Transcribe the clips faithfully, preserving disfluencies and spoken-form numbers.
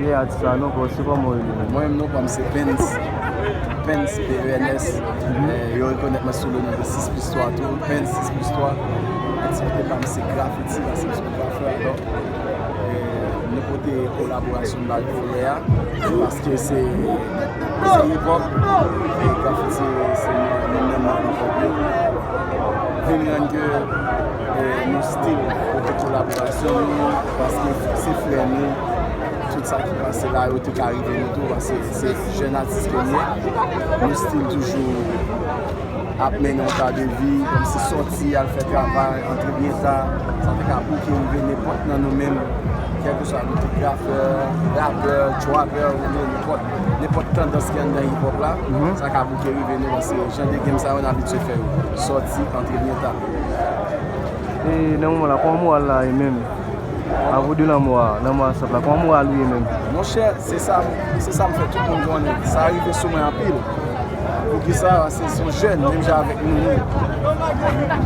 Ye atis la non, kò se kòman w rele menm? Mwen menm non pa m se Pens. Pens, P E N S. Eh, yo rekonèt mwen sou le non de sis plis twa tou. Pens sis plis twa. Aktivite pa m se grafiti, paske m se grafè, donk, eh, nou pote kolaborasyon n bay pou lè a, paske se, se hip hop, e grafiti se moun, moun nan nan hip hop yo. Vin rann ke, eh, nou still pote kolaborasyon nou, paske se frè nou, tout sa ki pase la, yo te ka rive nou tou, paske se jèn atis ke nou ye. Nou still toujou ap mennen yon ta de vi, kòmsi sòti, al fè travay, antre byen ta, sa te ka bouke rive nenpòt nan nou menm, kèlkeswa nou te grafè, rapè, trapè, ou byen nenpòt, nenpòt tandans ki anndan hip hop la, sa ka bouke rive nou, paske jan de game sa yo n abitye fè yo, sòti, antre byen ta. E nan moman la, kòman moral la ye menm? Avan de lanmò a, lanmò a sot la, kòman moral ou ye menm? Monchè, se sa, se sa m fè tout moun konnen. Sa rive sou mwen anpil. Poukisa? Paske se yon jèn menm jan avèk nou, nou.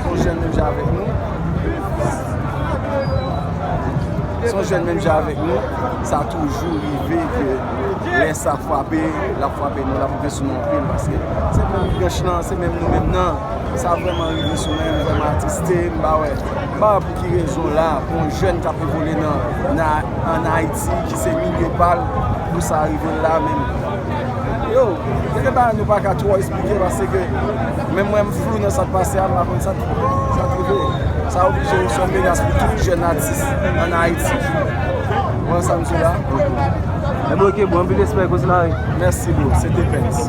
Se yon jèn menm jan avèk nou. Se yon jèn menm jan avèk nou. Sa toujou rive ke lè sa frape, l ap frape nou, l ap rive sou nou anpil. Paske se menm branch lan, se menm nou menm nan. Sa vrèman rive sou mwen, m vrèman atriste, m pa wè, m pa wè pou ki rezon la, pou yon jèn k ap evolye nan, nan, ann Ayiti, ki se milye pa l, pou sa rive l la menm. Yo, gen de bagay nou pa ka twò eksplike, paske menm mwen m flou nan sa k pase a, m pa konn sa k, sa k rive. Sa oblije se yon menas pou tout jèn atis ann Ayiti. Ou wè sa m di la? Ebyen, ok, bro, anpil respè, kontinye. Mèsi, bro. Se te Pens.